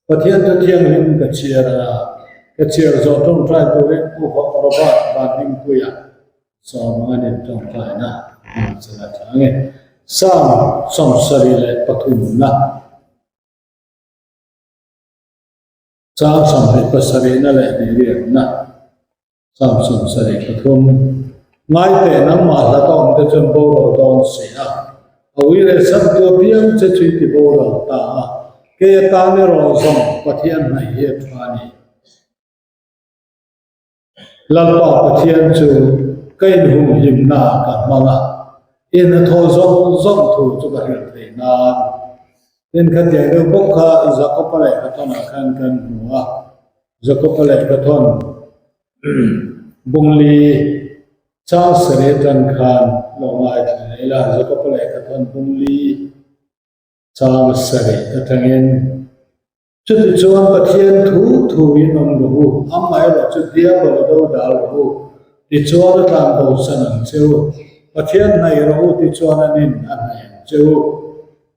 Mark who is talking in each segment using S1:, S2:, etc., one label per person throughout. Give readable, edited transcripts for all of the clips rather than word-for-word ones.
S1: Pathian Thu Thianghlim ka chhiar a, ka chhiar zawh tawngtai turin Pu Robert Vanhmingpuia sawm ang anin tawngtaina hman chhan a tha ange. Psalm 73 na. Chang 27 na leh hnih riatna, Psalm 73. Ngai teh nangmah hla ka awm te chuan boral dawn si a, a ui leh sam tu apiang che chu i ti boral ta a, kei atan erawh zawng Pathian hnaih hi a tha a ni. Lalpa Pathian chu ka inhumhimna ka hmang a, i hnathawh zawng zawng thu chu ka hrilh thei nan. Tin, khatiang deuh bawk kha Jakob-a lehkhathawnah khan kan hmu a, Jakob-a lehkhathawn bungli chang sarih atang khan lo ngaithla leh ila, Jakob-a lehkhathawn bungli chang sarih atangin. Chutichuan Pathian thu thuin awm rawh u, amaherawh chu Diabol a do dal rawh u, tichuan a tlan bosan ang che u. Pathian hnaih rawh u tichuan a nin a hnaih ang che u.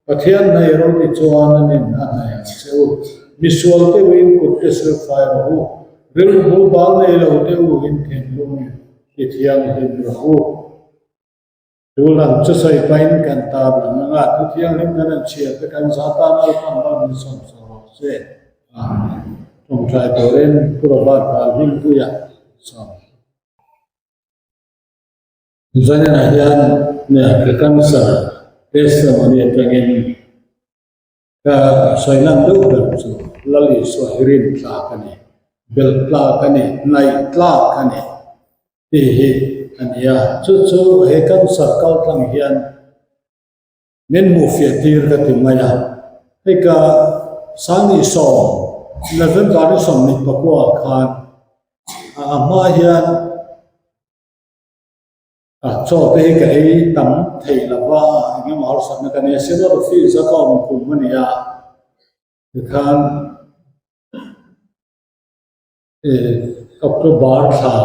S1: Pathian hnaih rawh u tichuan a nin a hnaih ang che u. Misual te uin kut te silfai rawh u, rilru bul bal nei lo te u in thinlung ti thianghlim rawh u. Tu lam chu sawi pahin kan tar lang ang a, thu thianghlim kan han chhiar te kan za tan Lalpan mal min sawm sawm rawh se. Amen. Tawngtai turin Pu Robert Valhimpuia sawm. Zaninah hian ka cancer testimony atangin ka sawi lan deuh ber chu Lal Isua hi rin tlak a ni, belh tlak a ni, hnaih tlak a ni. Tih hi a ni a, chu chu he cancer kal tlang hian min hmuh fiah tir ka ti mai a. Hei ka Sangni sawm, November ni 29 ah khan a hma hian a chaw te hi ka ei tam thei lo va, eng emaw harsatna ka nei a, Synod Office a ka awm kum a ni a, tikhan October thla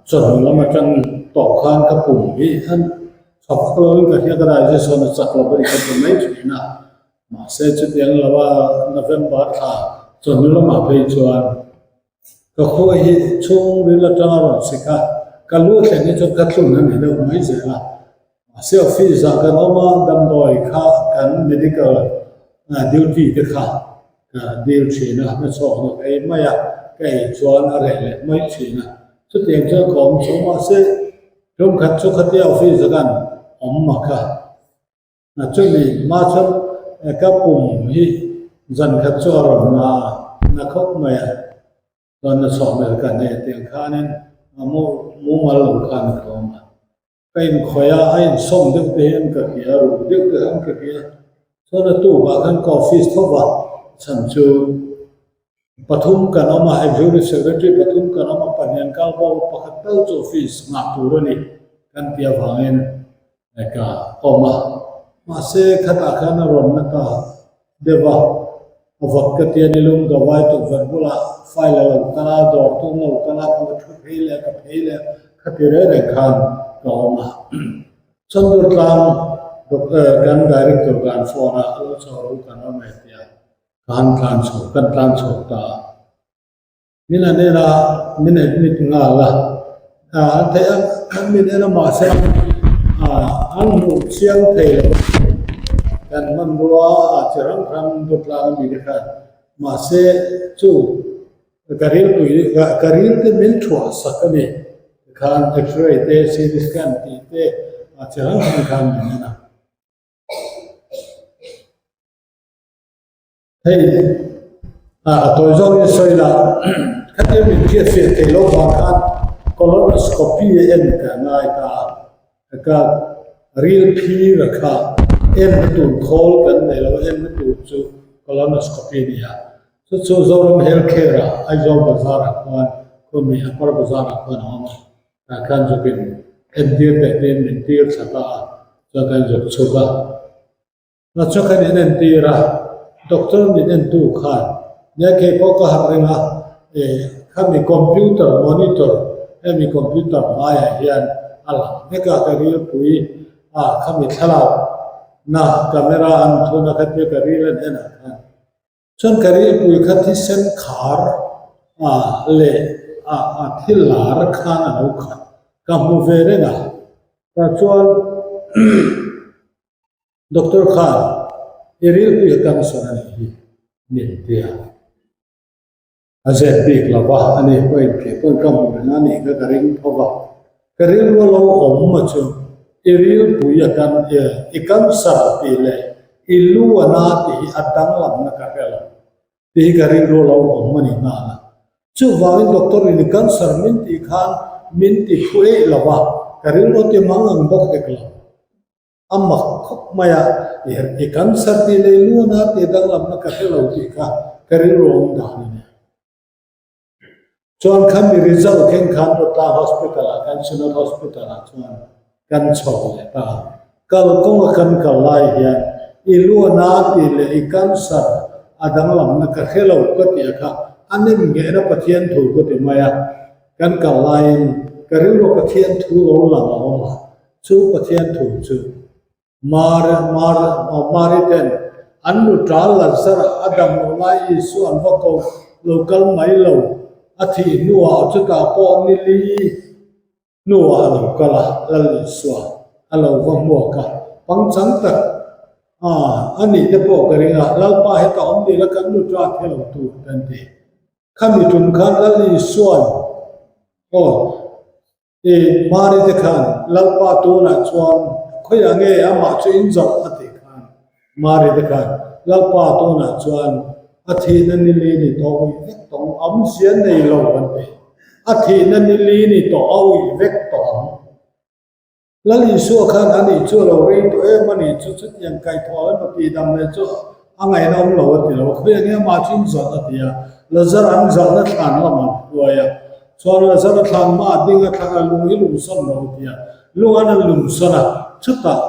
S1: chawhnu lam atang tawh khan ka pum hi an chhawk fak lovin ka hria ka digestion a chak lo a ni ka ti mai thin a, mahse chutiang lo a November thla chawhnu lamah phei chuan ka khua hi chhungril atanga rawn sik a, ka lu thleng hi chuan ka tlun a ni deuh mai zel a, mahse office ah kan awm a damdawi kha kan medical duty te kha Ka dil thin a, na chhuakna ka ei mai a, ka ei chuan a reh leh mai thin a. Chutiang chuan ka awm chho mahse tumkhat chu khatia office a kan awm mak a. Na chumi hma chuan ka pum hi zan khat chu a rawn na a, na khawp mai a. Chuan na chhuak vel ka nei tiang khanin a mumal lo khan ka awm a. Ka inkhawih a, a insawm deuh te hian ka hria, ruk deuh te hian ka hria. Chuan a tukah khan ka office tho va, chhan chu pathum kan awm a, Executive Secretary pathum kan awm a, pahnih an kal bawk a, pakhat tal chu office nghah tur a ni kan tih avangin ka awm a. Mahse khatah khan a rawn na ta deuh a, a vawt ka ti a ni lung ka vai tukverh bulah file a lo kal a, dawr tum lo kal a, ka va thu phei leh a, ka phei leh a, khati reng reng khan ka awm a. Chandur tlang kan director ka han phone a, a lo chho ro kan awm e tia ka han tlan chho, kan tlan chho ta a. Min han en a, min admit nghal a, an theih a, an min en a mahse an hmuh chiang thei lo kan hmanrua a chi hrang hrang dawt lang a mi te khan mahse chu ka rilpui ka ril te min thuah sak a ni tikhan x-ray te ct scan tih te a chi hrang hrang khan min en a. Hei a tawi zawngin sawi la, khatia min hriat fiah thei lo vang khan colonoscopy a en ka ngai ta a, ka ril phir a kha en na tur khawl kan nei lo, en na tur chu colonoscopy a ni a, chu chu Zoram Health Care ah Aizawl Bazar ah khuan khawmi Upper Bazar ah khuan a awm a, tah khan zawkin entir teh tiin min tir thla ta a, chuan kan zawk chhuk a. Hna chu kan in entir a, doctor min entu khan nia kei pawh ka harh reng a, eh khami computer monitor hemi computer hmaiah hian a lang vek a ka rilpui a khami thlalak na camera an thun a khatia ka ril en en ah khan. Chuan ka rilpui kha thisen khar leh a thil lar khan a lo khat ka hmu ve reng a. Tah chuan doctor khan i rilpui a cancer a nih hi min ti a. A zep bik lo va, a ni pawhin kei pawn ka hmu reng a nih kha ka ring tho va. Ka rilru a lo awm a chu i rilpui a kan i cancer tih leh i lu a na tih hi a danglamna ka hre lo tih hi ka rilru a lo awm a ni nghal a. Chuvangin doctor in i cancer min tih khan min ti phu eih lo va, ka rilru a ti mang ang bawk hek lo. A mak khawp mai a, i cancer tih leh i lu a na tih danglamna ka hre lo tih kha ka rilru awm dan a ni. Chuan kha mi result khen khan Dawtla Hospital ah kan Synod Hospital ah chuan kan chho leh ta. Kal kawng a kan kal lai hian i lu a na tih leh i cancer a danglamna ka hre lo ka tih a kha a nem nghehna Pathian thu ka ti mai a. Kan kal laiin ka rilru Pathian thu lo lang a awm a, chu Pathian thu chu Mar, Mar, Mari ten an nu ṭal Lazara a dam loh lai Isua an va ko lo kal mai lo, a thih hnuah chutah pawh ni li hnuah a lo kal a, Lal Isua a lo va hmuak a, pangchang tak a a nih te pawh ka ring a, Lalpa heta awm ni la kan nu ṭa the lo tur kan ti. Khami tum khan Lal Isua'n aw. I Mari te khan Lalpa tunah chuan khawiah nge amah chu in zawrh a tih khan Mari te khan Lalpa tunah chuan a thihna ni li ni tawh uih vek tawh ang, awmzia nei lo an ti. A thihna ni li ni tawh a uih vek tawh ang. Lal Isua khan a nih chu a lo rei tawh em a nih chu chutiang kaihthawh emaw tihdam leh chu a ngaihna awm lo a ti lo. Khawiah nge amah chu in zawrh a ti a, Lazar an zawrhna thlan lamah an hruai a. Chuan Lazar a thlan hma a ding a thlan a lung hi lungsawn lo a ti a, lung an an lungsawn a, chutah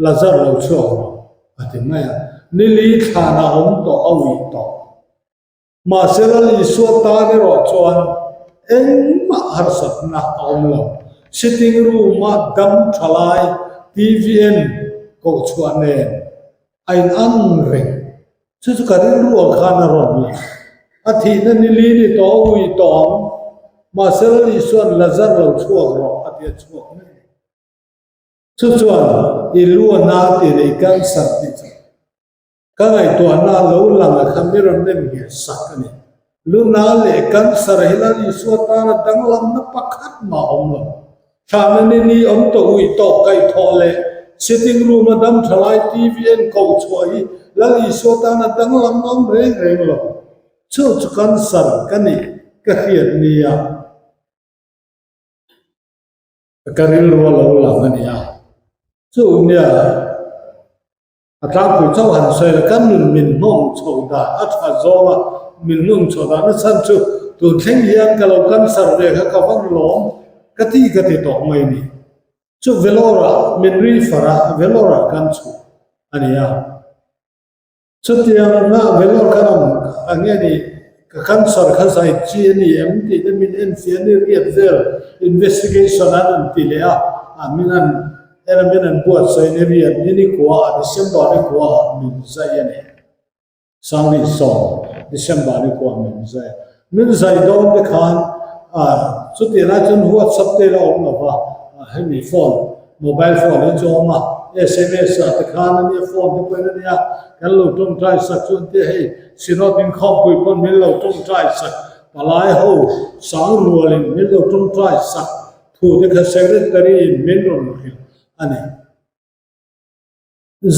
S1: Lazar lo chhuak rawh a ti mai a. Nili thlan a awm tawh a uih tawh. Mahse Lal Isua tan erawh chuan engmah harsatna a awm lo. Sitting room-a dam tha lai TV en koh chhuah nen a inang reng. Chu chu ka rilruah khan a rawn lang. A thihna ni li ni tawh a ui tawh ang. Mahse Lal Isua'n Lazar lo chhuak rawh a ti a chhuak mai. Chu chuan i lu a na tih leh i cancer tih chu Ka ngaihtuahna lo lang a kha mi rawn nem ngheh sak a ni. Luna leh cancer hi Lal Isua tana danglamna pakhat mah a awm lo. Thlahna ni ni awm tawh uih tawh kaihthawh leh sitting room a dam tha lai TV en koh chhuah hi Lal Isua tana danglamna awm reng reng lo. Chu chu cancer ka nih ka hriat nia. Ka rilru a lo lang a nia. Chu nia. A tlangpui chauh han sawi la, kan nun min hnawng chho dan a tha zawng a, min hnawng chho dan a chhan chu tun thleng hian ka lo cancer ve kha ka van lawm ka ti ka ti tawh mai ni. Chu Vellore ah min refer a, Vellore ah kan chhuh a ni a. Chutiang a Vellore kan awm ang nge ni ka cancer kha zai chi a ni em tih te min enfiah ni riat vel investigation an an ti leh a, min an Hela min an buatsaih ni riat ni ni kua ah December ni kua ah min zai a ni. Sangni sawm December ni kua ah min zai a. Min zai dawn te khan ah chutih lai chuan WhatsApp te la awm lo va, hemi phone mobile phone hi chu a awm a, sms ah te khan a nia phone te pawhin a nia kan lo tawngtai sak chuan te hei Synod inkhawmpui pawn min lo tawngtai sak palai ho sang rualin min lo tawngtai sak Thu te kha secretary in min rawn hrilh a ni.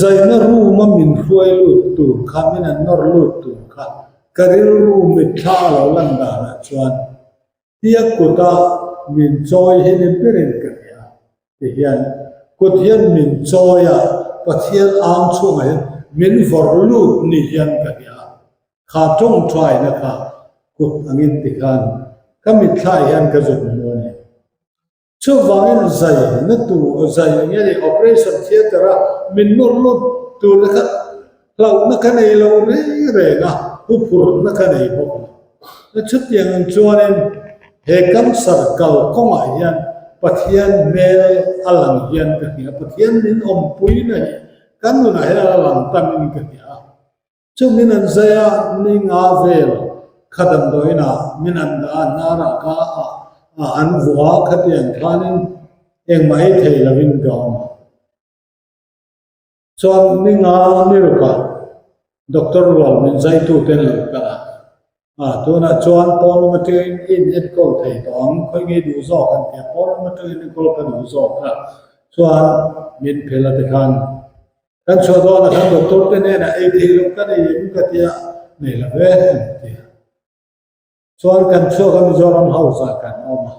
S1: Zaina room a min hruai lut tur kha, min an nawr lut tur kha ka rilru mitthla a lo lan danah chuan tia kuta min chawi hi ni berin ka hria ti hian kut hian min chawi a, Pathian ang chhungah hian min vawrh lut ni hian ka hria. Kha tawngtaina kha kut angin ti khan ka mitthla hian ka zuk hmu a ni. Chuvangin zai na tu zai nge ni operation theatre a min nawr lut tur te kha hlauhna ka nei lo reng reng a, huphurhna ka nei bawk lo. Chutiang ang chuanin he cancer kal kawngah hian Pathian hmel a lang hian ka hria, Pathian min awmpuina hi kan nunah hian a lang tamin ka hria. Chu min an zai a, ni nga vel kha damdawiin ah min an dah a, hnarah ka ah an vuah a, khatiang khanin engmah ei thei lovin ka awm a. Chuan ni nga ni rukah doctor rual min zaitute an lo kal a, ah tunah chuan pawn lam atangin i in enkawl thei tawh ang, khawi ngei duh zawk an ti a, pawn lam atangin enkawl ka duh zawk a, chuan min phel a tikhan Kan chhuah dawnah khan doctor te hnenah ei theih loh ka nei em ka tia, nei lo ve an ti a. Chuan kan chhuak a Mizoram House ah kan awm a.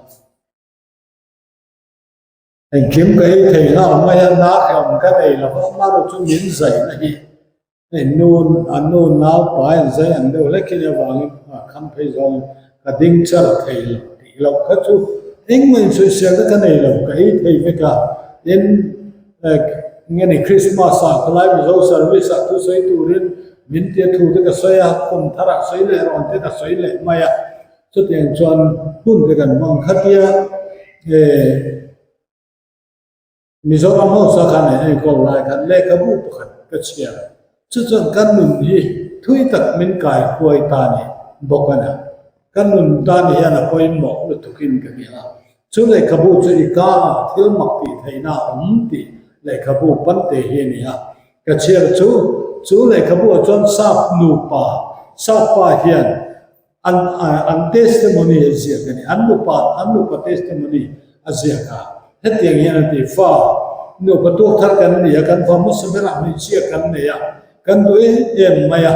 S1: Engkim ka ei thei nghal mai a, na hlawm ka nei lo va, amaherawh chu min zaina hi hei nu an nu nau pai an zai ang deuh hlek hi nia vangin kham phei zawngin ka ding char thei lo tih loh kha chu engmah insawiselna ka nei lo, ka ei thei vek a. Tin, Nge ni Christmas ah khawlai Mizo service ah thu sawi turin min tia thu te ka sawi a, kum thar ah sawi leh rawn te ka sawi leh mai a, chutiang chuan hun te kan hmang khatia eh Mizoram hausa khan en enkawl lai khan lehkhabu pakhat ka chhiar a, chu chuan kan nun hi thui tak min kai huai ta ni bawk a ni. Kan nun tan hian a pawimawh lutukin ka hria a. Chu lehkhabu chu i kângah thil mak tih theihna a awm tih lehkhabu pante hi a ni a. Ka chhiar chu, chu lehkhabuah chuan sap nupa, sap pa hian an an testimony a ziak a ni. An nupa, an nupa testimony a ziak a. Hetiang hian a ti, Fa, nupa tuak thar kan ni a, kan fa hmasa berah hmeichhia kan nei a, kan duh em em mai a.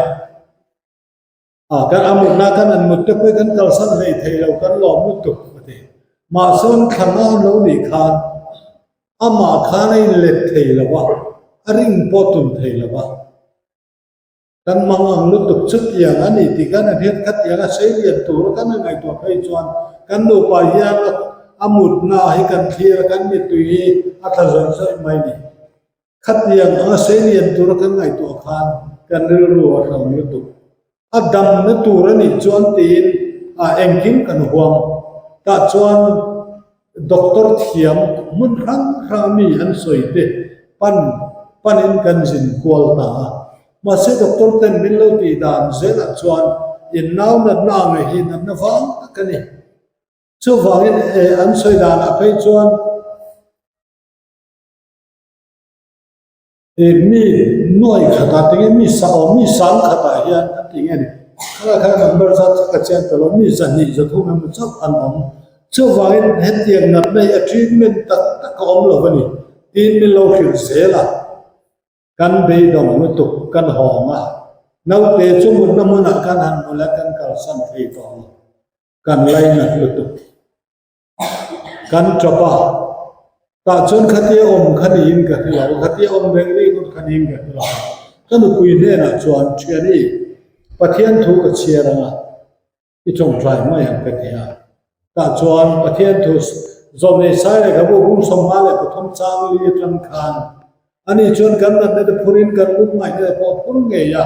S1: A kan a mutna kan an mut te pawh hi kan kalsan hlei thei lo, kan lawm lutuk a ti. Mahse an thlan a lo nih khan amah khan a inlet thei lo va, a ring pawh tum thei lo va. Kan mang ang lutuk chutiang a ni tih kan hriat khatiang a sei lian tur a kan ngaihtuah phei chuan kan nupa hian a mutna hi kan thlir a, kan mittui hi a tla zawih zawih mai a ni. Khatiang anga seilian tura kan ngaihtuah khan kan rilru a hlawm lutuk. A damna tur a nih chuan tiin ah engkim kan huam. Tah chuan doctor thiam hmun hrang hrang mi an sawi te pan panin kan zin kual ta a. Mahse doctor ten min lo tih dan zelah chuan in nau natna ang hi natna vang tak a ni. Chuvangin an sawi danah phei chuan He mi nuai khatah tinge mi sa aw mi sang khatah hian a ti nge ni khalai kha number zat kha ka chiang ta lo mi zahnih zathum emaw chauh an awm chuvangin hetiang natna hi a treatment tak tak a awm lo a ni tiin min lo hrilh zel a kan beidawng lutuk kan hawng a naute chu mutna hmunah kan han hmu leh kan kalsan thei tawh lo kan lainat lutuk. Kan tap a, tah chuan khatia awm kha niin ka hre lo, khatia awm reng reng ngawt kha niin ka hre lo. Ka nupui hnenah chuan, Thiani, Pathian thu ka chhiar ang a, i tawngtai mai ang ka ti a. Tah chuan Pathian thu zawmnei sai leh ka bu 53 chang li atang khan Ani chuan kan natna te phurin kan lung ngaihna te pawh a phur ngei a.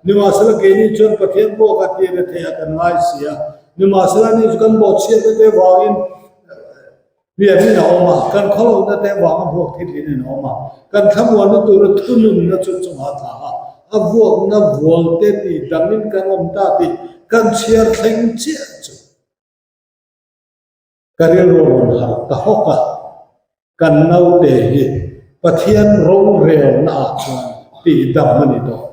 S1: Nimahsela keini chuan Pathian pawh ka tir a theih a kan ngai si a. Nimahsela ani chu kan bawhchhiatna te vangin hliamin a awm a, kan khawlohna te vanga vuak thitlinin a awm a. Kan thlamuanna tura thununna chu chungah a tla a, a vuakna vual te tih dangin kan awm ta tih kan chhiar thleng chiah chu. Ka rilru rawn harh ta hawk a, kan naute hi Pathian rorelna ah chuan tihdam a ni tawh.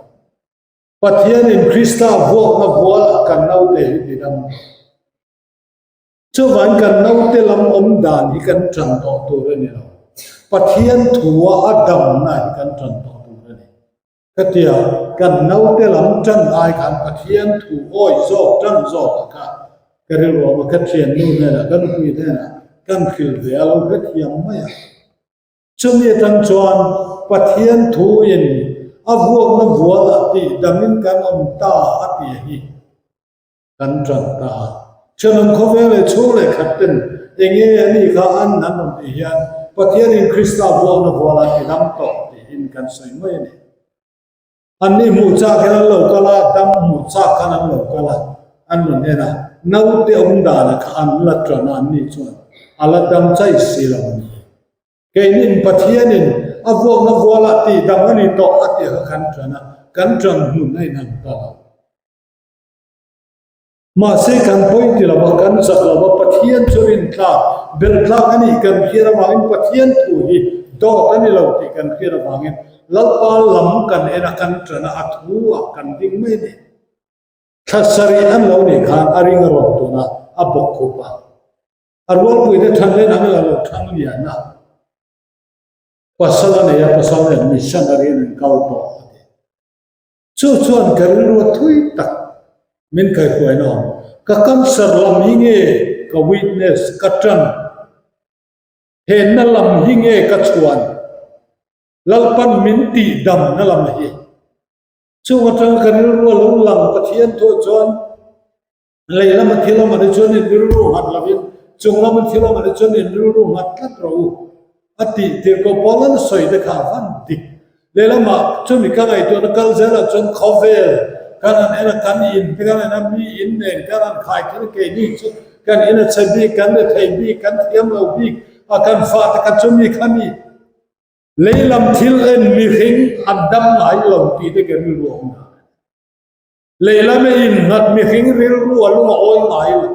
S1: Pathianin Krista vuakna vualah kan naute hi tidam tawh. Chuvangin kan naute lam awm dan hi kan tan tawh tur a ni lo. Pathian thua a damna hi kan tan tawh tur a ni. Khatia kan naute lam tan ai khan Pathian thu awi zawk tan zawk a kha ka rilruam a, ka thiannu hnenah, ka nupui hnenah kan hrilh ve a lo hrethiam mai a. Chumi atang chuan Pathian thu in a vuakna vualah tih damin kan awm ta a ti hi. Kan ṭan ta a. Ṭhenawm khawvel leh chhung leh khat ten eng nge a nih kha an an rawn tih hian Pathianin Krista vuakna vuala ti dam tawh tiin kan sawi mai a ni. Anni hmuh chak hian an lo kal a, dam hmuh chak khan an lo kal a, an rawn en a, naute awm danah kha an la ṭan a, anni chuan a la dam chai si lo a ni. Keinin Pathianin a vuakna vualah tih dang a ni tawh a tih kha kan ṭan a. kan ṭan hmun a inang ta lo. Mahse kan pawi ti lova, kan chak lova, Pathian chu rintlak, belhtlak a nih kan hriat avangin Pathian thu hi dawt a ni lo tih kan hriat avangin Lalpa lam kan en a, kan ṭan a, a thu ah kan ding mai a ni. Thla sarih an lo nih khan a ring a rawn tun a, a bawk khup a. A rualpuite ṭhan len ang ila lo ṭhang lian a. Pasal a nei a, pasal nen missionary an inkal tawh a ti. Chu chuan ka rilru a thui tak min kaihruaina awm. Ka cancer lam hi nge ka weakness, ka ṭan? Henna lam hi nge ka chhuan? Lalpan min tihdamna lam hi. Chung aṭanga ka rilru a lo lang Pathian thuah chuan Lei lama thil awm a ni chuan in rilru nghat lovin chung lama thil awm a ni chuan in rilru nghat tlat rawh u a tih tir ko pawl an sawi te kha a van dik. Lei lamah chumi ka ngaihtuahna kal zelah chuan khawvel kan han en a, kan in te kan en a, mi in nen kan han khai kher a, keini chu kan in a chhe bik, kan rethei bik, kan thiam lo bik a, kan fah te kha chumi kha mi lei lam thil en mihring an dam ngai lo tih te ka rilru a awm dan a ni. Lehlam a innghat mihring rilru a lung a awi ngai lo.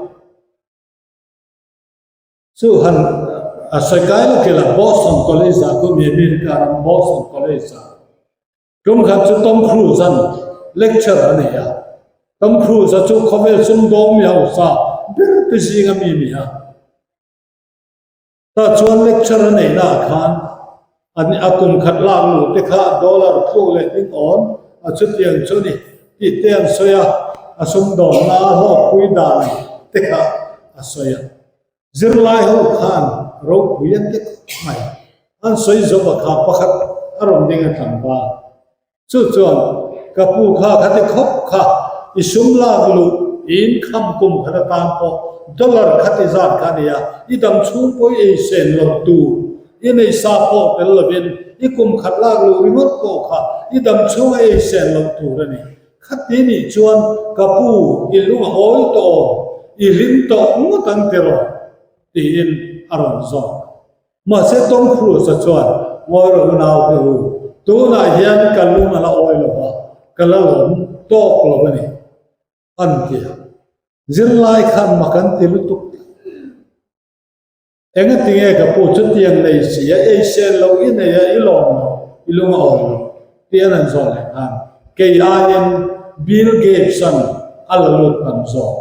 S1: Chu han a sawi kai lo kila Boston College ah khu mi America ram Boston College ah tum khat chu Tom Cruise an lecture a nei a. Tom Cruise a chu khawvel sumdawng mi hausa ber te zinga mi a ni a. Tah chuan lecture a neihna ah khan an a kum khat lak luh te kha dollar tluk leh ding awm a chutiang chu a ni tih te an sawi a, a sumdawnna a hlawkpui dan te kha a sawi a. Zirlai ho khan ropui an ti khawp mai. An sawi zawh a kha pakhat a rawn ding a tlangval. Chu chuan, Ka pu kha kha ti khawp kha, i sum lak luh i inkham kum khat atan pawh dollar kha ti zat kha a ni a, i dam chhung pawh i ei sen lo tur, i nei sa pawh tel lovin i kum khat lak luh ringawt pawh kha i dam chhung a ei sen loh tur a ni. Khati nih chuan ka pu i lung a awi tawh awm, i hlim tawh ngawt ang tiraw? tiin a rawn zawt. Mahse Tom Cruise-a chuan, Ngawi rawh u naute u, tunah hian ka lung a la awi lo va, ka la lawm tawk lo a ni, an ti a. Zirlai khan mak an ti lutuk tlat. Engatinge ka pu chutiang nei si a, ei sel lo i nei a, i lawm lo, i lung a awi lo, tih an han zawh leh khan, kei aiin Bill Gates-a'n a la lut tam zawk.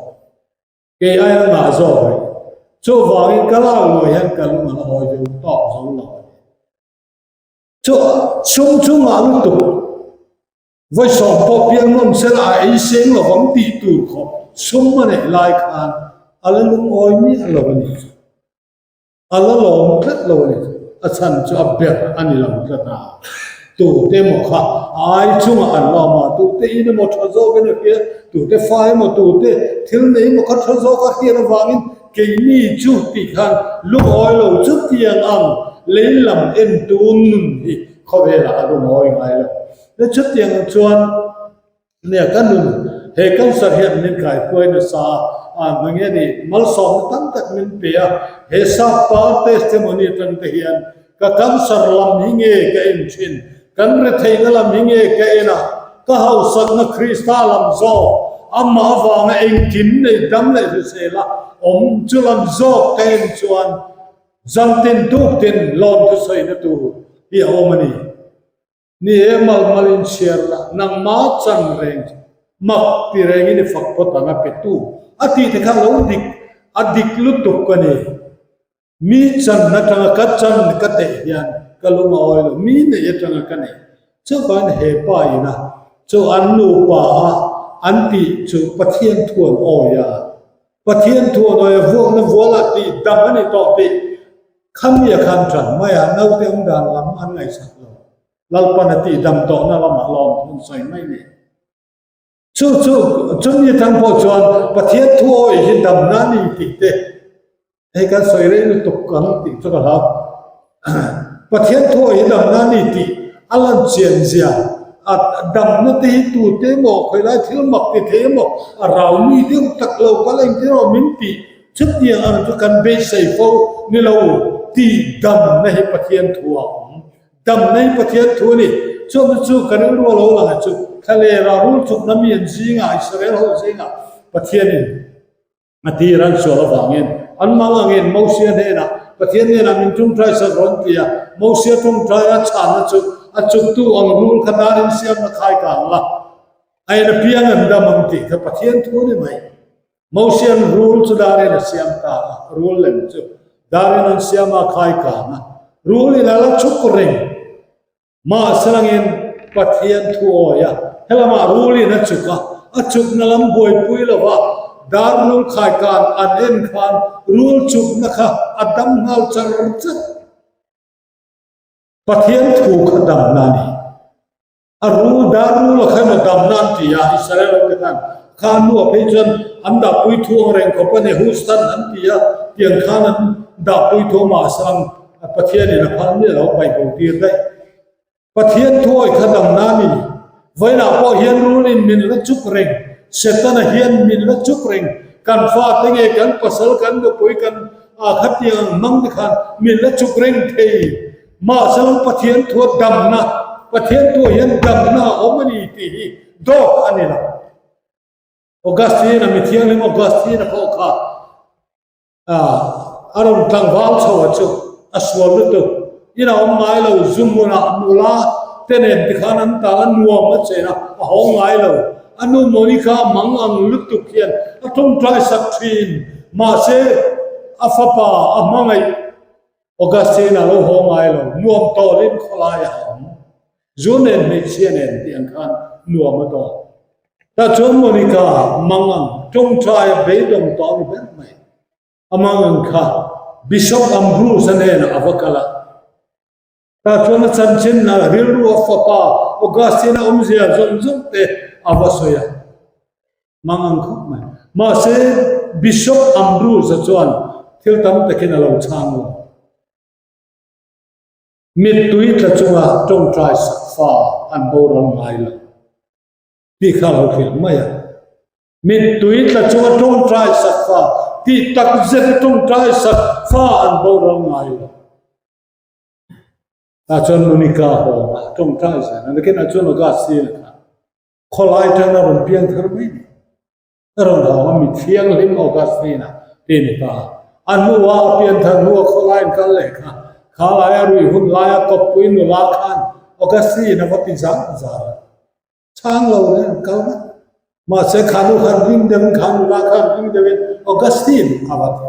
S1: Kei aia ngah zawk rih. Chuvangin ka lak luah hian ka lung a la hawi deuh tawk zo lo a ni. Chu sum chu ngah lutuk. Vawi sawm pawh piang nawm sela a ei seng lo vang tih tur khawp sum a neih lai khan a la lungawi miah lo a ni chu. A la lawm tlat lo a ni. A chhan chu a ber a ni lo tlat a. Tute emaw kha a ai chungah an lawm a, tute in emaw tha zawkin a hria, tute fa emaw tute thil nei emaw kha tha zawk a hriat avangin keini chu tih khan lungawi lo chutiang ang lei lam entu nun hi khawvelah a lungawi ngai lo. Chutiang chuan Nia ka nun, he cancer hian min kaihruai nasa a, mange ni malsawmna tam tak min pe a, he sap pa testimony atang te hian ka cancer lam hi nge ka en thin, kan retheihna lam hi nge ka en a, ka hausakna Krista lam zawk, amah avanga engkim nei dam leh hrisel a awm chu lam zawk ka en chuan zantin tuktin lawmthusawina tur hi a awm a ni. Ni e, mal mal in chhiar la, nangma chan reng chu mak ti rengin i fak phawt ang a petu a tih te kha lo dik, a dik lutuk a ni. Mi chan atanga ka chan ka teh hian ka lung a awi lo, mi neih atanga ka neih chuvangin he pa ina chu an nupa a an tih chu Pathian thu an awi a, Pathian thu an awi a, vuakna vualah tih dam a ni tawh tih Khamia khan ṭan mai a, naute awm dan lam an ngaihsak lo. Lalpan a tih dam tawhna lamah lawm thu an sawi mai ni. Chu chu chumi atang pawh chuan Pathian thu awih hi damna a ni tih te hei kan sawi rei lutuk ang tih chu ka hlau. Pathian thu awih hi damna a ni tih a lan chian zia a damna te hi tute emaw khawilai thil mak ti thei emaw a rau mi deuh tak lo kal engtin emaw min tih Chutiang ang chu kan beisei fo ni lo tih damna hi Pathian thu a awm. Damna hi Pathian thu a ni. Chuan chu ka rilru a lo lang a chu thlalera rul chukna mi an zingah Israel ho zingah Pathianin a tir an sual avangin an mang angin Mosia hnenah Pathian hnenah min tawngtai sak rawn ti a, Mosia tawngtai a chhanna chu a chuktu ang rul kha darin siamna khai kang la, a en apiang an dam ang tih kha Pathian thu a ni mai. Mosian rul chu darin a siam ta a, rul lem chu darin an siam a, khai kang a, rul in a la chuk reng. Mahselangin Pathian thu awi a, helamah rul in a chuk a, a chukna lam buaipui lo va, dar rul khai kan an en khan rul chukna kha a dam nghal char char. Pathian thu kha damna a ni. A rul dar rul a khan a damna an ti a, Israel ho te khan kha an nu ah phei chuan an dahpui thu ang reng khawp a ni, Houston an ti a, tiang khan an dahpui thu a mahse ang Pathianin a phal miah lo paih bo tir daih. Pathian thu awi kha damna a ni. Vawiinah pawh hian rulin min la chuk reng, Setana hian min la chuk reng, kan fate nge kan pasal kan nupui kan khatiang ang hmang te khan min la chuk reng thei. Mahse Pathian thua damna, Pathian thua hian damna a awm a ni tih hi dawt a ni lo. Augustine-a, mi thianghlim Augustine-a pawh kha a rawn tlangval chho a chu a sual lutuk. In a awm ngai lo, zu hmunah nula te nen tikhan an tal a nuam a chen a, a haw ngai lo. A nu Monica mang ang lutuk hian a tawngtai sak thin. Mahse a fapa a hmangaih Augustine a lo haw ngai lo, nuam tawlin khawlai a awm. Zu nen hmeichhia nen tih ang khan nuam a tawk. Tah chuan Monica mang ang tawngtai a beidawng tawh a ni ber mai. A mang ang kha Bishop Ambrose a hnenah a va kal a. Tah chuan a chanchin a rilru a fapa Augustine a awmzia zawng zawng te a va sawi a. Mang ang khawp mai. Mahse, Bishop Ambrose-a chuan thil tam takin a lo chhang lo. Mittui tla chunga tawngtai sak fa an boral ngai lo tih kha a lo hrilh mai a. Mittui tla chunga tawngtai sak fa tih tak zeta tawngtai sak fa an boral ngai lo. Tah chuan Monica hawnga tawngtai zel a, nakinah chuan Augustine-a kha Khawlai tan a rawn piang thar mai ni. A rawn hawng a mi thianghlim Augustine-a ti ni ta. A hnua a pian thar hnua khawlai in kal leh kha, kha laia ruih hun laia kawppui nula khan Augustine a va ti zar zar a. Chhang lo reng kal vat. Mahse kha nu khan ring deuhin kha nula khan ring deuhin Augustine a va ti.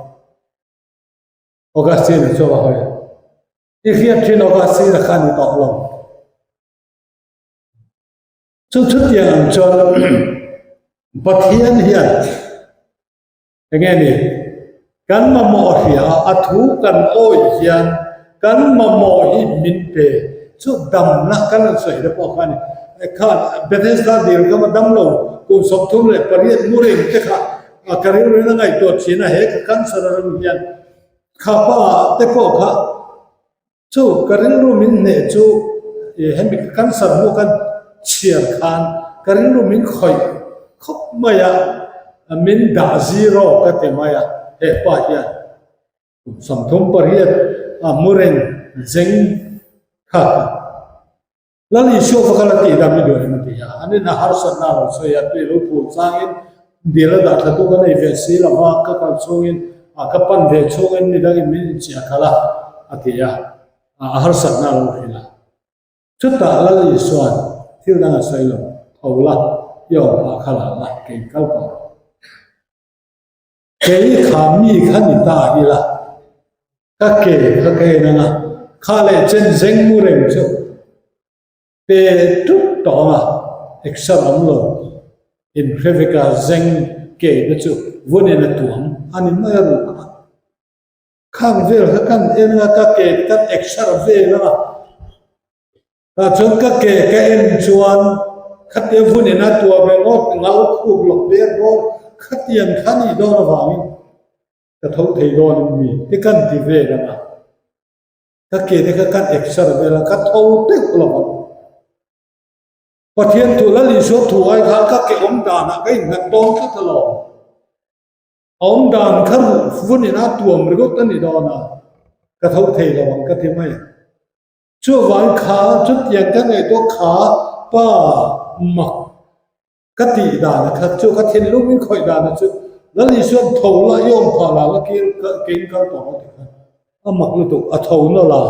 S1: Augustine-a chu a va hawi a. I hriat thin Augustine-a kha ni tawh lo. Chu chutiang ang chuan Pathian hian enge ni kan mamawh hria a, a thu kan awih hian kan mamawh hi min pe chu damna kan rawn sawi te pawh kha a ni. Kha Bethesda dil kha dam lo kum 38 mu reng te kha ka rilruin a ngaihtuah thin a, he ka cancer a reng hian kha pa te pawh kha Chu ka rilru min hneh chu hemi ka cancer hnu kan chhiar khan ka rilru min khawih khawp mai a, min dah zero ka ti mai a, he pa hian kum 38 a hmu reng zeng kha ka Lal Isua va kal a tih dan mi duh em a ti a, an in a harsatna a lo sawi a, tui lo phul changin dil a dah thlatu ka nei ve si lo va, ka kal chhungin a ka pan ve chhungin mi dangin min inchiah khalh a, a ti a, a harsatna a lo hrilh a. Chutah Lal Isua'n thil dang a sawi lo, tho la, i awm phah kha la la, kei kal tawh rawh. Kei kha mi kha ni ta ila, ka ke kha ka en ang a, kha leh chen zeng mu reng chu pe tut tawh ang a, exer awm lo inhre vek a, zeng ke te chu vunin a tuam a ni mai a ruh kha. Khang vel kha kan en ang a, ka ke te kan exer vel ang a. Tah chuan ka ke ka en chuan khatia vunin a tuah ve ngawt ngal khuk lawk ber bawr khatiang kha nih dawn avangin ka tho thei dawnin mi te kan ti vel ang a, ka ke te kha kan exer vel a, ka tho deuh lo ang. Pathian thu Lal Isua thu ai khan ka ke awm danah ka innghat dawn tlat alawm. A awm dan kha vunin a tuam ringawt a ni dawn a, ka tho thei lo ang ka ti mai a. Chuvang kha chutiang ka ngaihtuah kha pa mak ka tih dan a khat chu ka thinlung in khawih dan a chu Lal Isuan tho la i awm phah la la kir keng kal tawh a ti khan a mak lutuk a tho nawlh a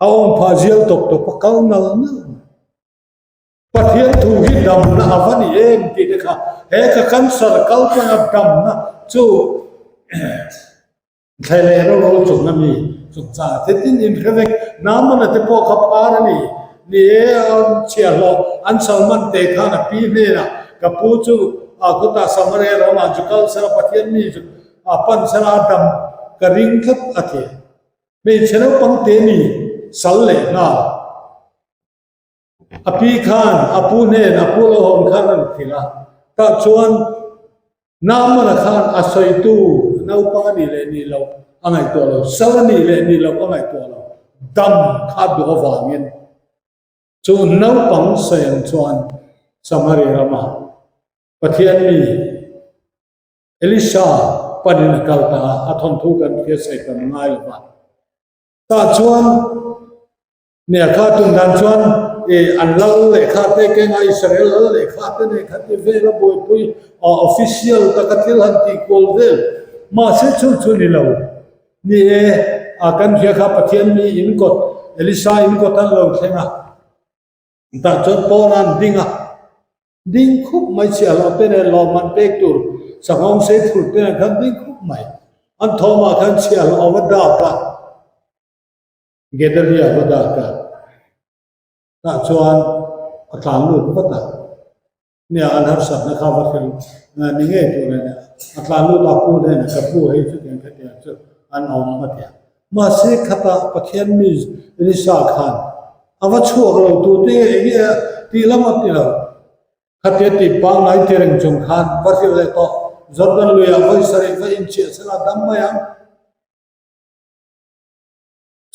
S1: a awm phah zial tawp tawp a kal nal nal mai. Pathian thu hi damna a va ni em tih te kha he ka cancer kal tanga damna chu Thlai leh rorol chungna mi chungchang te tin in hre vek. Naamana te pawh kha phar a ni. Ni e, an chhiahhlawh an salman te khan a pi hnenah ka pu chu a khawtah Samaria ramah zu kal sela Pathian mi zu a pan sela a dam ka ring tlat a ti. Hmeichhe naupang te mi sal leh nghal. A pi khan a pu hnen a pu lo hawn khan a rawn hrilh a, tah chuan Naamana khan a sawitu naupang a nih leh nih loh a ngaihtuah lo, sal a nih leh nih loh a ngaihtuah lo, dam kha duh avangin chu naupang sawi ang chuan Samaria rama Pathian mi Elisha panin a kal ta a, a thawnthu kan hriat sawi tam ngai lo va. Tah chuan Nia kha tum dan chuan i an lal lehkha te kenga Israel lal lehkha te nei kha ti vel a buaipui a official taka thil han tih kual vel mahse chu chu ni lo. Ni e a kan hria kha Pathian mi in kawt Elisa in kawt an lo thleng a tah chuan pawn an ding a ding khup mai chhiahhlawh te nen lawmman pek tur sanghawng sei thur te nen khan ding khup mai an thawmah khan chhiahhlawh a va dak a. Gedalia va dak a, tah chuan a tlan lut vat a, nia an harsatna kha va thleng ni ngei tur a nia, a tlan lut a pu hnenah ka pu hei chutiang khatiang chu an awm a ti a, mahse khatah Pathian mi Elisa khan a va chhuak lo tu te nge enge a tih lam a ti lo, khatia tih pangngai ti reng chung khan va hrilh leh tawh Jordan luiah vawi sarih va inchiah sela dam mai ang.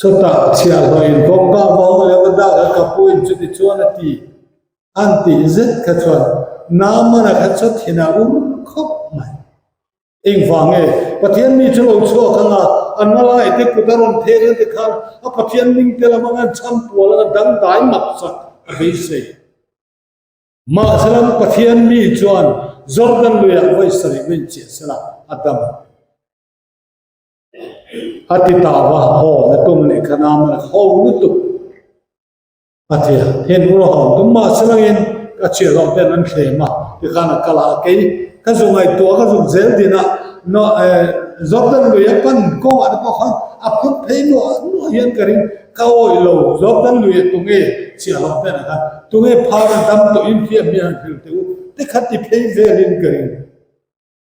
S1: Chutah chhiahhlawhin kawngka vang leh a dak a ka puin chuti chuan a ti. An tih zet kha chuan Naamana kha chu thin a ur khawp mai. Engvang nge? Pathian mi chu lo chhuak ang a, a nalai te kut a rawn thek ang ti khan a Pathian ming te lam anga chham pual anga dangdai mak sak a beisei. Mahse Pathian mi chuan Jordan luiah vawi sarih vawi inchiah sela a dam ang. A ti ta va, haw na tum leh kha nam a ho lutuk a ti a, then ur a hawn tum mahse langin ka chhiahhlawh ten an thlem a, tikhan a kal a, kei ka zu ngaihtuah ka zuk zel din a, Jordan lui a pan kawngah te pawh khan a phut phei nuah nuah hian ka ring, ka awih lo, Jordan lui a tunge chhiahhlawh ten a khan tunge phar a dam tawh in hriat mi han hrilh teh u te kha ti phei velin ka ring.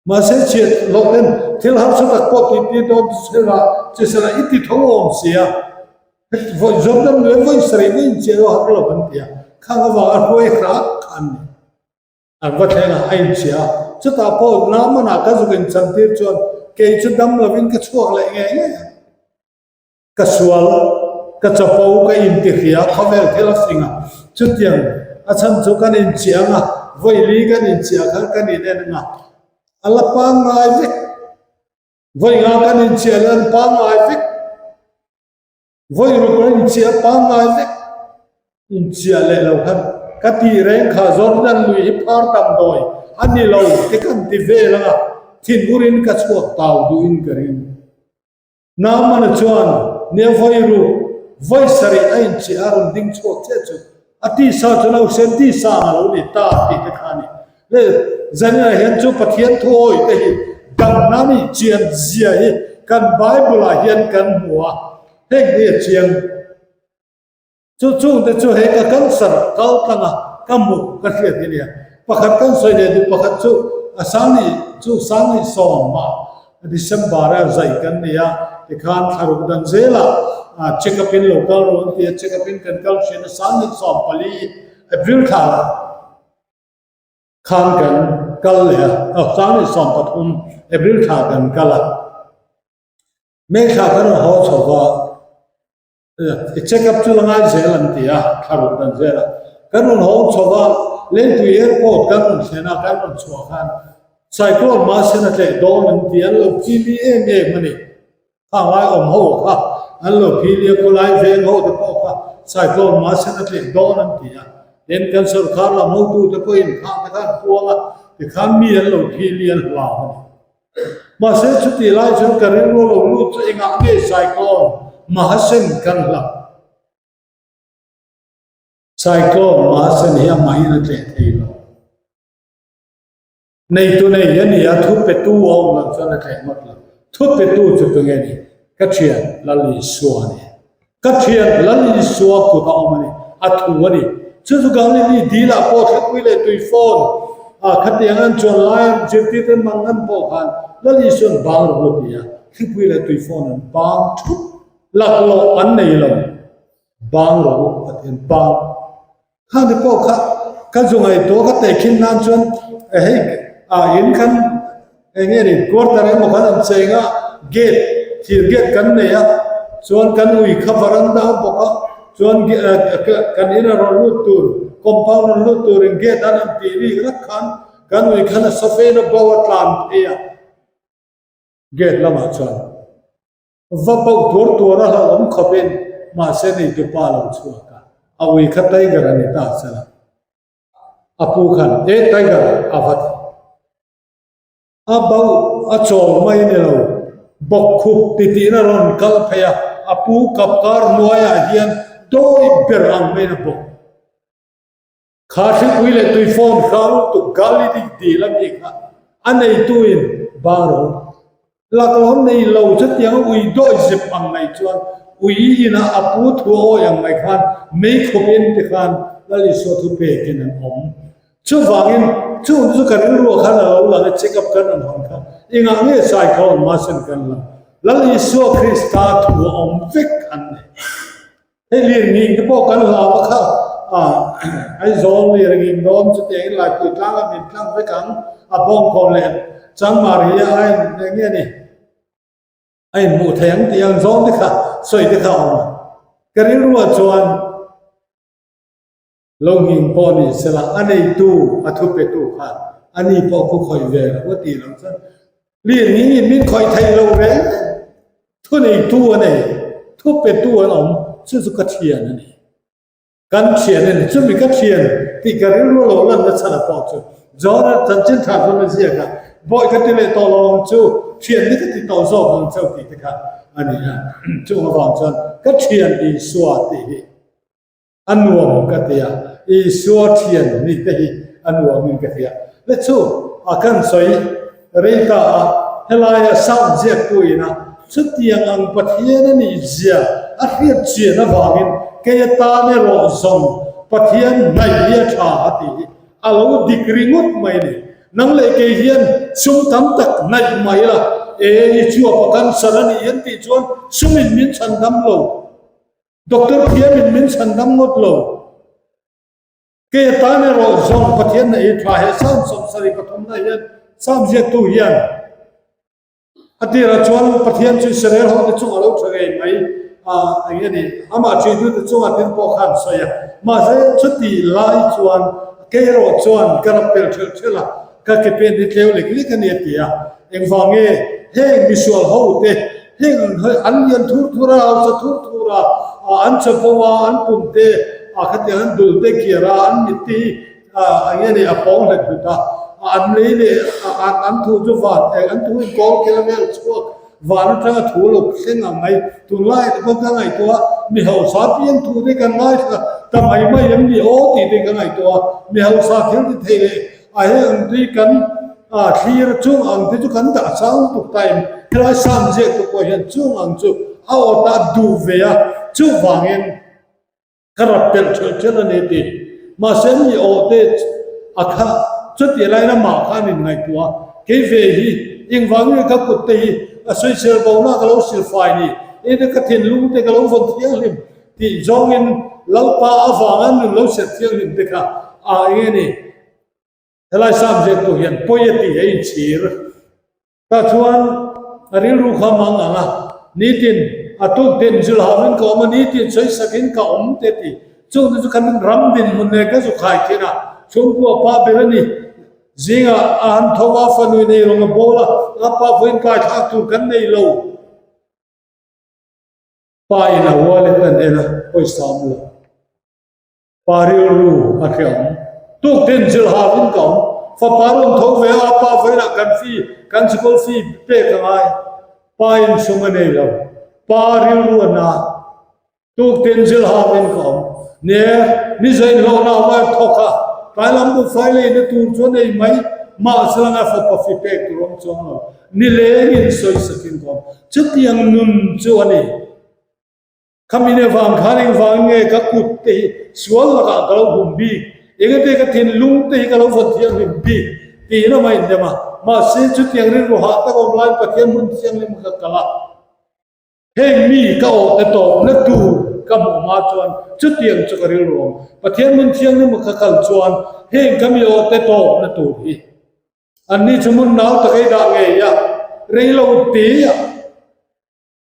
S1: Mahse chhiat loh ten thil harsa tak pawh tih tir dawn ti sela che sela i ti tho awm sia. Heti vawi Jordan leh vawi sarih vawi inchiah erawh har lo an ti a, khang avanga hruai hrak kha an ni. An va thleng a, a inchiah a. Chutah pawh Naaman-ah ka zuk inchan tir chuan kei chu dam lovin ka chhuak leh ngei ngei ang. Ka sual, ka chapo, ka intihria, khawvel thil a fing a, chutiang a chhan chu kan inchiah ang a, vawi li kan inchiah khan kan inen ang a, a la pangngai vek. Vawi nga kan inchiah leh an pangngai vek. Vawi ruk kan inchiah pangngai vek. Inchiah leh lo khan ka tih reng kha Jordan lui hi phar damdawi a ni lo te kan ti vel ang a, thinur in ka chhuak tau duhin ka ring. Naamana chuan nia vawi ruk, vawi sarih a inchiah a rawn ding chhuak chiah chu a tisa chu lo sen tisa ang a lo ni ta tih te kha a ni. Le Zanina hian chu Pathian thuawi te hi damna nih chian zia hi kan Bible ah hian kan hmu a, heng hi a chiang. Chu chungte chu he ka cancer kal tlang a, ka hmuh ka hriat hi nia. Pakhat kan sawi leh duh pakhat chu a sangni chu sangni sawmah December a zai kan ni a, tikhan thlaruk dan zelah check up in lo kal rawh an ti a, check up in kan kal thin a, sangni 14 April thla khan kan kal leh a, aw sangni 13 April thla kan kal a, May thla kan rawn haw chho va. I check up chu la ngai zel an ti a, thla ruk dan zel a. Kan rawn hawng chho va, Lengpui Airport kan rawn thlen a, kan rawn chhuah khan Cyclone mahsen a tleh dawn an ti, an lo chimi em em a ni. Khang lai awm ho kha. an lo phili a, khawlai veng ho te pawh kha cyclone Mahasen a tleh dawn an ti a, tin kan sorkar lam hotute pawhin khang te kha an puang a, tikhan mi an lo phili an hlau a ni. Mahse chutih lai chuan ka rilru lo lut chu engah nge cyclone Mahasen kan hlauh? Cyclone Mahasen hi amahin a tleh thei lo. Neitu nei a ni a, thu petu a awm loh chuan a tleh ngawt lo. Thu petu chu tunge ni? Ka thian Lal Isua a ni. Ka thian Lal Isua kut a awm a ni, a thu a ni. Chu chu Galili dilah pawh thlipui leh tui fawn a khatiang an chuan laia zirtirte mang ngam pawh khan Lal Isua'n bang rawh u a ti a, thlipui leh tui fawn an bang thup laklawh an nei lo. Bang rawh u a ti an bang. Khang te pawh kha ka zu ngaihtuah ka tehkhin nan chuan hei ah in khan eng nge ni quarter emaw khan an cheng a gate thir gate kan nei a chuan kan ui kha varanda a bawk a chuan kan in a rawn lut tur compound rawn lut turin gate an han tih rik rak khan kan ui khan a safena bo a tlan phei a gate lamah chuan. Va pauh tuar tuar a hlauhawm khawpin mahse neitu pa lo chhuak a, a ui kha Tiger a ni ta sela. A pu khan, E Tiger, a va ti. A bauh a chawl mai ni lo, bawk khup titihna rawn kal phei a, a pu kap kar hnuaiah hian dawi ber ang maiin a bawk. Kha hripui leh tuifawn hrang lutuk Galili dil a nih kha a neituin Baro laklawm nei lo chutiang ui dawi zep ang mai chuan ui inah a pu thu a awi ang mai khan mei khawpin tikhan Lal Isua thu pekin an awm. Chuvangin chung chu ka rilruah khan a lo lang e check up kan rawn hawn kha engah nge Saikhawn Masen kan lang Lal Isua Krista thu a awm vek an nei. Hei lirnging te pawh kan hlau a kha a Aizawl lirnging dawn chutiangin Laipui tlangah min tlang vek ang a bawngkawn leh Changmar hi a in eng nge ni a inhmuh thei ang tih ang zawng te kha sawi te kha a awm a ka rilruah chuan Lo nghing pawh ni sela a neitu a thupetu khan a ni pawh khu khawih ve lo a tih loh chuan lirngingin min khawih thei lo reng thu neitu a nei, thupetu an awm chu chu ka thian a ni. Kan thian a ni. Chumi ka thian tih ka rilru lo lanna chhan a pawh chu John-a chanchin tha chuan a ziak a, Bawi ka ti leh tawh lo ang chu, thian hi ka ti tawh zawk ang cheu tih te kha a ni a. Chung avang chuan ka thian Isua tih hi A nuam ka ti a, Isua thian ni te hi a nuamin ka ti a. Le chu a kan sawi rei ta a, helaia Psalm ziaktu ina chutiang ang Pathian a nih zia a hriat chian avangin kei atan erawh zawng Pathian hnaih hi a tha a tih hi a lo dik ringawt mai a ni. Nang leh kei hian sum tam tak hnaih mai la, e i chuap a cancer a nih hian tih chuan sumin min chhan dam lo. Doctor thiamin min chhan dam ngawt lo. Kei atan erawh zawng Pathian na ei tha he Psalm 73 na hian Psalm ziaktu hian a tirah chuan Pathian chu Israel hote chung a lo tha ngei mai a eng nge ni amah ṭhihtute chungah tin pawh khan sawi a. Mahse chutih lai chuan kei erawh chuan ka rap pel ṭhelh ṭhelh a, Ka ke pen hi tleu lek lek a ni a ti a, engvang nge heng misual ho te heng ang hi an lian thur thur a, hausa thur thur a, an chapo a, an pum te a khatiang an dul te kiar a, an mit te hi eng nge ni a pawng hlet hlut a, an lei leh an thu chu van an thu in kawl khelh a vel chhuak Van atanga thu lo thleng ang mai. Tunlaiah te pawh ka ngaihtuah a, mi hausa piang thu te kan ngaithla ta mai mai em ni aw tih te ka ngaihtuah a, mi hausa thil ti thei leh a he ang te hi kan thlir a, chung ang te chu kan dah chang lutuk ta em? Helai Psalm ziaktu pawh hian chung ang chu a awt a duh ve a, chuvangin, Ka rap pelh ṭhelh ṭhelh a ni ti. Mahse mi awh te a kha chutih laiin amah kha an inngaihtuah a, kei ve hi engvang nge ka kut te hi a sawisel bo na ka lo silfai ni, eng ka thinlung te ka lo vawn thianghlim tih zawngin Lalpa avanga nun lo serh thianghlim te kha a eng nge ni? Helai Psalm ziaktu hian pawi a tih a inchhir. Tah chuan a rilru kha mang ang a, nitin a tuk din Zulham in ka awm a, nitin sawisak in ka awm te ti. Chung te chu kan ram dinhmun nen ka zu khai thin a, chhungkua pa ber a ni. Zingah a han tho a, fanui nei rawng a bawl a, a pa vawiin kai thlak tur kan nei lo. Pa in a wallet an en a, pawisa awm lo. Pa rilru a hreawm. Tuktin zilhau in ka awm. Fapa rawn tho ve a, pa vawilah kan fee, kan sikul fee pek a ngai. Pa in sum a nei lo. Pa rilru a na. Tuktin zilhau in ka awm. Ne, ni zain hlawhna a vai thawk a, tlai lam buhfai leina tur chu a nei mai. Mahse langa fapa fee pek tur awm chuang lo. Nilengin sawisakin ka awm. Chutiang nun chu a ni. Khami ne vang khan engvang nge ka kut te hi sual lakah ka lo hum bik, engate ka thinlung te hi ka lo vawn thianghlim bik tiin a mah indem a. Mahse, chutiang rilru hah tak awm laiin Pathian hmun thianghlim ka kal a. Heng mi ka awh te tawpna tur ka hmuh hma chuan chutiang chu ka rilru awm. Pathian hmun thianghlim ka kal chuan heng ka mi awh te tawpna tur hi anni chu hmun nau tak ei dah ngei a, rei lo te a.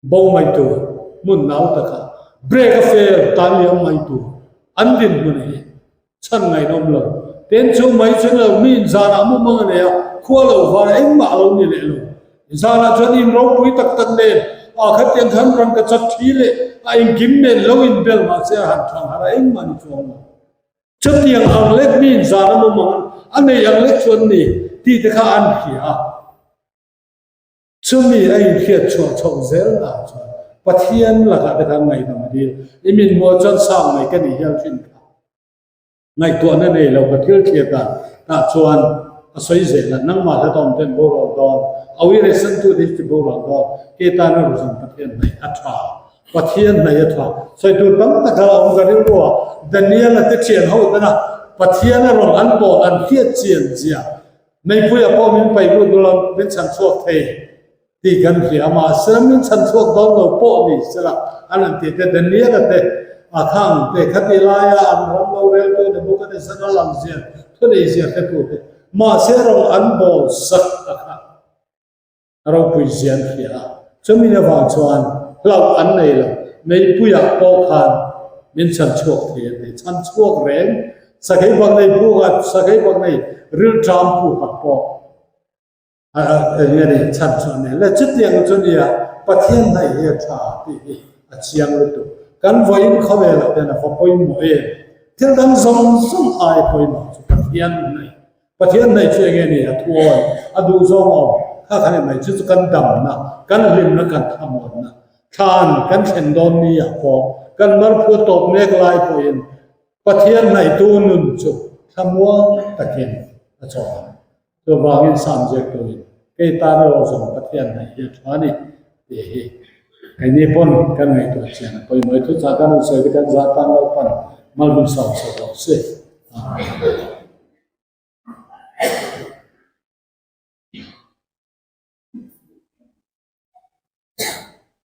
S1: Bo mai tur, hmun nau takah break a fail tan liam mai tur an dinhmun hi chhan ngainawm lo. Ten chu mai chu ni lo, mi in zanah mu mang a nei a, khua lo vana engmah a lo ni leh lo. Zanah chuan in ropui tak tak nen a khatiang khan rangka chak thi leh a engkim nen lo inbel mahse a han thang harh a engmah ni chuang lo. Chutiang ang lek mi in zana mu mang a nei ang lek chuan ni tih te kha an hria a. Chumi a inhriat chhuah chhoh zel ah chuan Pathian lakah te khan ngaihdam a dil. I min hmuh chuan sang mai ka nih hial thin kha. Ngaihtuahna nei lo ka thil thlir dan tah chuan a sawi zel a, nangmah hla tawm ten boral dawn, a uire santu te hi chi boral dawn, ke tana ruzawm Pathian hnaih a tha. Pathian hnaih a tha. Sawi tur tam tak a awm ka rilru a, Daniel-a te thian ho tena Pathian a rawn an bawl an hriat chian zia Meipuia pawh min paih lut ula min chhan chhuak thei tih kan hria a, mahse min chhan chhuak dawn lo pawh ni sela an rawn ti te, Daniel-a te, Akhang te khati laia an ram lo reltu Nebuchadnezzar a lang zia thunei zia hretu te, mahse rawng an bawl sak a kha. A ropui zia an hria a, chumi avang chuan hlauh an nei lo. Meipuiah pawh khan min chhan chhuak thei a ti. Chhan chhuak reng, sakei bak nei pukah, sakei bak nei rilṭam pukah pawh eng nge ni chhan chu a nei le. Chutiang chu nia Pathian hnaih hi a ṭha tih hi a chiang lutuk. Kan vawiin khawvelah hian a va pawimawh em? Thil dang zawng zawng ai pawimawh chu Pathian hnaih Pathian hnaih chu enge ni? A thuawi, a duhzawng awm kha khan i hnaih chu chu kan damna, kan hlimna, kan thlamuanna, thlan kan thlen dawn ni ah pawh kan marphu a tawp mek lai pawhin Pathian hnaihtu nun chu thlamuang takin a chaw ang. Chuvangin Sam ziaktuin kei tan erawh zawng Pathian hnaih hi a tha a ni tih hi keini pawn kan ngaihtuah chian a pawimawh i thuchah kan rawn sawi te kan zah tan lo pan malhun sawm sawi rawh se. Amen.